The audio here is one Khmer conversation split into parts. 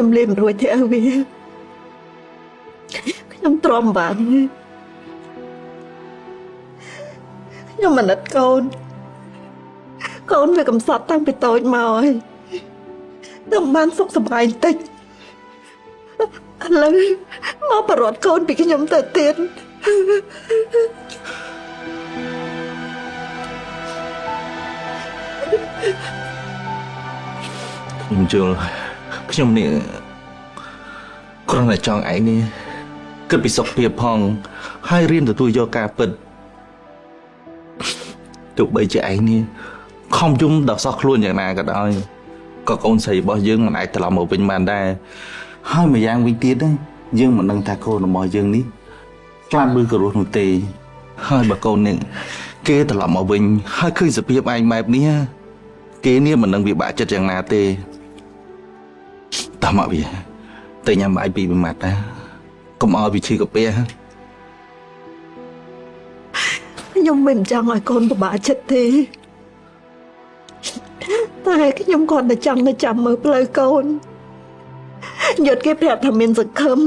ខ្ញុំលេបមិនរួចទេឪវាខ្ញុំទ្រាំបានខ្ញុំអាណិតកូនកូនវាកំសត់តាំងពីតូចមកហើយតែបានសុខសប្បាយបន្តិចឥឡូវមកប្រត់កូនពីខ្ញុំទៅទៀតខ្ញុំជឿខ្ញុំនេះគ្រាន់តែចង់ឯងនេះគិតពីសុខភាពផងហើយរៀនទទួលយកការពិតទោះបីជាឯងនេះខំយំដល់សោះខ្លួនយ៉ាងណាក៏ដោយក៏កូនស្រីរបស់យើងមិនអាចត្រឡប់មកវិញបានដែរហើយម្យ៉ាងវិញទៀតយើងមិនដឹងថាកូនរបស់យើងនេះខ្លាចឬក៏រស់នោះទេហើយបើកូននេះគេត្រឡប់មកវិញហើយឃើញសភាពឯងបែបនេះគេនេះមិនដឹងវាបាក់ចិត្តយ៉ាងណាទេតាមមកវាទៅញ៉ាំបាយពីមួយម៉ាត់ណាកុំឲ្យវាឈឺកាពះខ្ញុំមិនចង់ឲ្យកូនពិបាកចិត្តទេតែខ្ញុំគ្រាន់តែចង់ទៅចាំមើលផ្លូវកូនយុទ្ធគេប្រាប់ថាមានសង្ឃឹម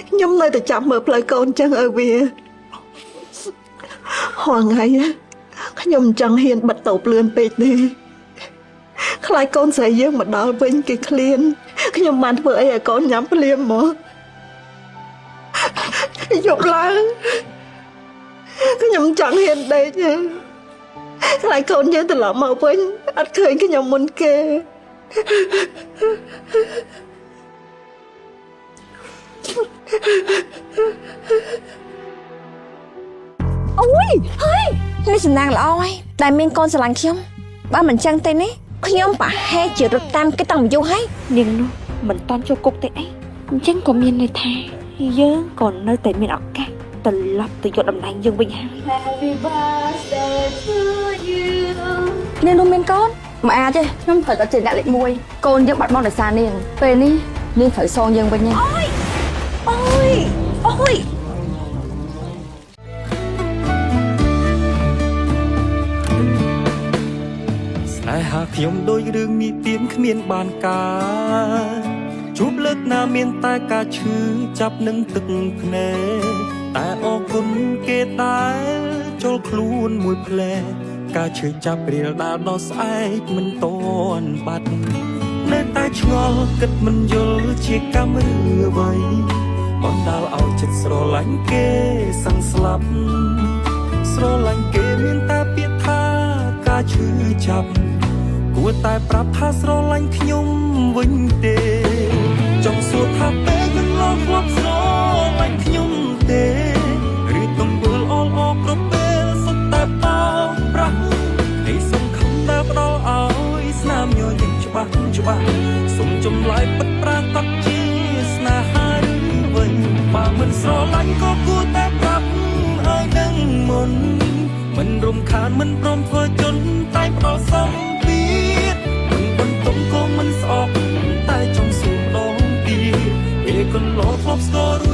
ខ្ញុំនៅតែចាំមើលផ្លូវកូនចឹងឲ្យវាហល់ថ្ងៃខ្ញុំចង់ហ៊ានបិទតូបលឿនពេកទេខ្លាចកូនស្រីយើងមកដល់វិញគេឃ្លានខ្ញុំបានធ្វើអីឲ្យកូនញ៉ាំភ្លាមមកយប់ឡើងខ្ញុំចង់ហ៊ានដេកទេខ្លាចកូនយើងត្រឡប់មកវិញអត់ឃើញខ្ញុំមុនគេអូយហើយនេះសំណាងល្អហើយដែលមានកូនស្រឡាញ់ខ្ញុំបើមិនចឹងទេនេះខ្ញុំប្រហែលជារត់តាមគេតាំងពីយូរហើយនាងនោះមិនតាន់ចូលគុកទេអីអញ្ចឹងក៏មានន័យថាយើងក៏នៅតែមានឱកាសត្រឡប់ទៅយកតំណែងយើងវិញហើយ Happy birthday to you នាងនោះមានកូនមិនអាចទេខ្ញុំត្រូវតែជាអ្នកលេខ1កូនយើងបាត់បង់ដោយសារនាងពេលនេះនាងត្រូវសងយើងវិញហ្នឹងអូយអូយអូយស្នេហាខ្ញុំដូចរឿងនិទានគ្មានបានការជួបលើកណាមានតែការឈឺចាប់នឹងទឹកភ្នែកតែអរគុណគេដែលចូលខ្លួនមួយផ្លែការឈឺចាប់រៀលដាលដល់ស្អែកមិនតន់បាត់នៅតែឆ្ងល់គិតមិនយល់ជាកម្មឬអ្វីបណ្ដាលឲ្យចិត្តស្រឡាញ់គេសឹងស្លាប់ស្រឡាញ់គេមានតែពាក្យថាការឈឺចាប់គួរតែប្រាប់ថាស្រឡាញ់ខ្ញុំវិញទេចង់សួរថាពេលកន្លងធ្លាប់ស្រឡាញ់ខ្ញុំទេឬទង្វើល្អល្អគ្រប់ពេលសុទ្ធតែបោកប្រាស់នេះសង្ឃឹមដែលផ្ដល់ឲ្យស្នាមញញឹមច្បាស់ច្បាស់សូមចម្លើយពិតប្រាកដជាស្នេហាឬវិញបើមិនស្រឡាញ់ក៏គួរតែប្រាប់ឲ្យដឹងមុនមិនរំខានមិនព្រមធ្វើជនតែផ្ដល់សម្ពាធមិនបន្ទំក៏មិនស្អប់តែចង់សួរម្ដងទៀតពេលកន្លងធ្លាប់ស្គាល់